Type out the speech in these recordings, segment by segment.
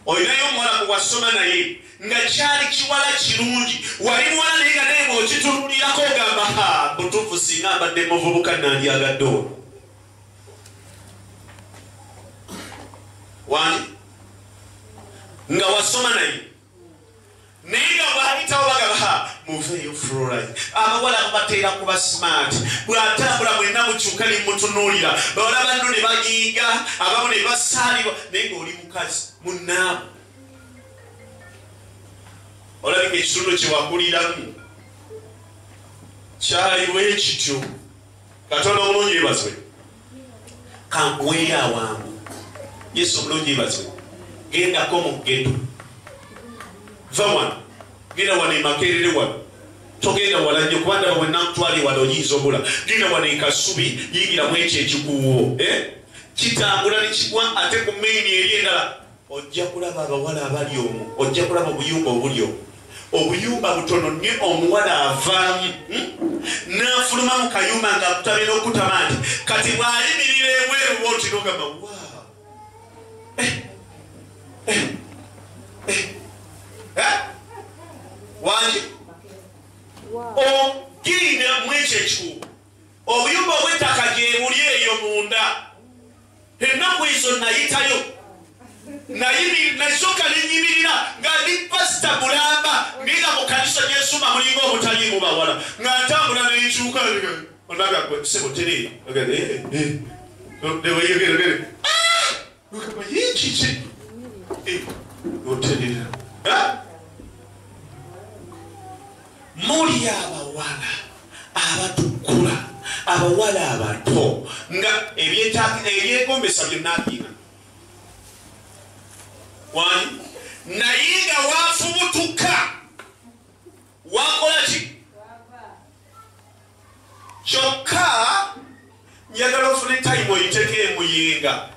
Olinayo omuwala gwe wasoma naye nga kyali kiwala kirungi, wali muwala naye nga naye bw'okitunulirako ogamba ha, butuufu singa mbadde muvubuka nandyagadde ono. Wangi nga wasoma naye naye nga bw'ayitawo bagamba ha, muveeyo fluoride. Abawala bateera kuba smart, bw'atambula mwenna mukyuka ne mutunuulira, bawala banno ne bagiiga, abamu ne basaalibwa, naye ng'oli mukazi munnaabo. Olabika ekitundu kye wakuliramu kyali bwe kityo. Katonda omulungi yeebazibwe. Kankuweeyo awangu. Yesu omulungi yeebazibwe. Gendako mu ghetto. Va wano, genda wano e Makerere wano, togenda wala nnyo kuba ndaba bwe nakutwala ewala oyinza obula. Genda wano e Kasubi, yingiramu ekyo ekikuubo, kitambula ne kigwa ate ku maini eri endala. Ojja kulaba abawala abali omwo, ojja kulaba obuyumba obuli omwo. Obuyumba butono nnyo, omuwala avaamu n'afuluma mu kayumba ng'akutamye n'okutama nti kati bw'ayimirira ebweru bw'oti n'ogamba waaw, wangi ogenda mu ekyo ekikuubo. Obuyumba obw'ettaka gye buli eyo munda. Ennaku ezo nayitayo, nasooka ne nnyimirira nga ndi pasita mulamba, ngenda mu kanisa gy'ensoma mulinga obutaliimu bawala, nga ntambula ne nkyuka onaga gwe ssebo tereera, kiki otereera. Muli abawala abatukula, abawala abato nga ebyegombesa byonna abiina. Wani naye nga wafubutuka wakola ki? Kyokka njagala ofune time oyiteko emuyinga,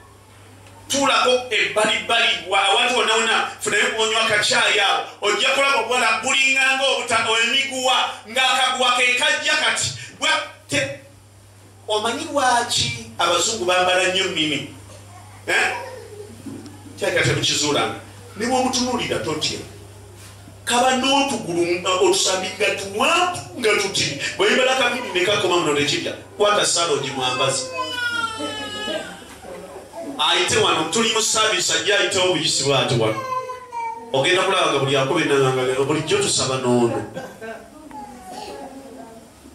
tuulako ebbalibbali awantu wonna wonna, funayo onywa akacaayi awo, ojja kulaba obuwala bulinganga emiguwa ng'akaguwa ke kajja kati. Omanyi lwaki abazungu bambala nnyo mimi? Kyakira temukizuulanga. Ne bw'omutunuulira totya, kaba n'otugulu otusambi nga tuwanvu nga tuti, bw'oyambala kamini ne kakoma muno tekirya, kwata saala ogimwambaze. Ayite wano, tuli mu saavisi, ajja ayitewo obuyisi bw'ati wano. Ogenda kulaba nga buli akuba ennanga bulijjo tusaba n'ono.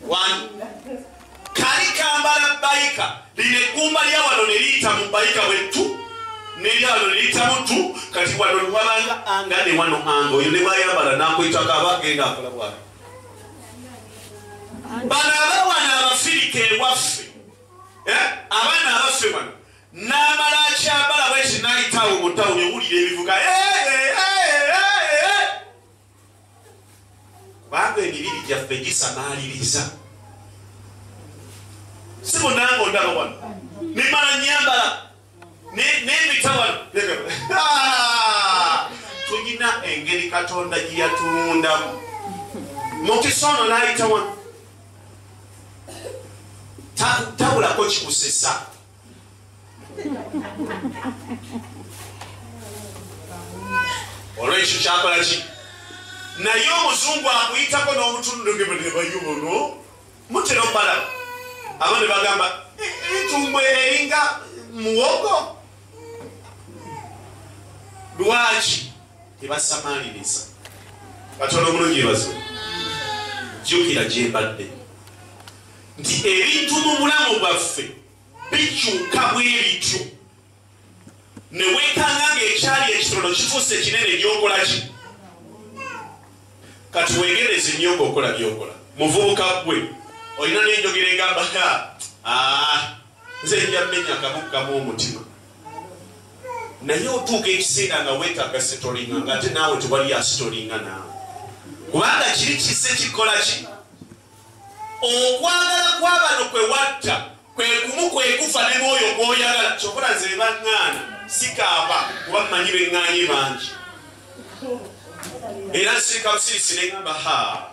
Wano kali kambala bayika, lino eggumba lya wano ne liyita mu bayika bwe ttu, n'erya wano ne liyita mu ttu, kati wano wabanga anga ne wano anga, oyo ne bw'ayambala n'akuyitako aba agenda akola bw'ati. Bano abawana Abafirika ewaffe, abaana abaffe wano, n'amala akyambala bweki n'ayitawo mu tawuni, owulira ebivuga kubanga emibiri gyaffe gisamaaliriza. Si bonnanga ondaba wano, nemala nnyambala n'empita wano. Tulina engeri Katonda gye yatulundamu. Mukisa ono n'ayita wano, tabulako kikusesa. Olwekyo kyakola ki? Naye omuzungu akuyitako n'omutundu ngebayobono mutera obalaba. Abamu ne bagamba entumbwe eringa muwogo. Lwaki tebasamaaliriza? Katonda omulungi yeebazibwe. Jjukira gye mbadde nti ebintu mu bulamu bwaffe bikyuka bwe bityo, ne weekanga ng'ekyali ekitono kifuuse ekinene gy'okola ki? Kati weegereze nnyo ng'okola by'okola. Muvubuka ggwe olina n'enjogera egamba nze nja mmenya kamu kamu omutima, naye otuuka ekiseera nga weetaaga setolinga, ng'ate naawe tewali asitolinga naawe, kubanga kiri kisse kikola ki? Okwagala kw'abano kwe watta kwe kumu kwe kufa ne mwoyo gw'oyagala. Kyokola nze baŋŋaana sikaaba kuba mmanyi beŋŋaanye bangi, era nsirika busirisi ne ŋŋamba ha,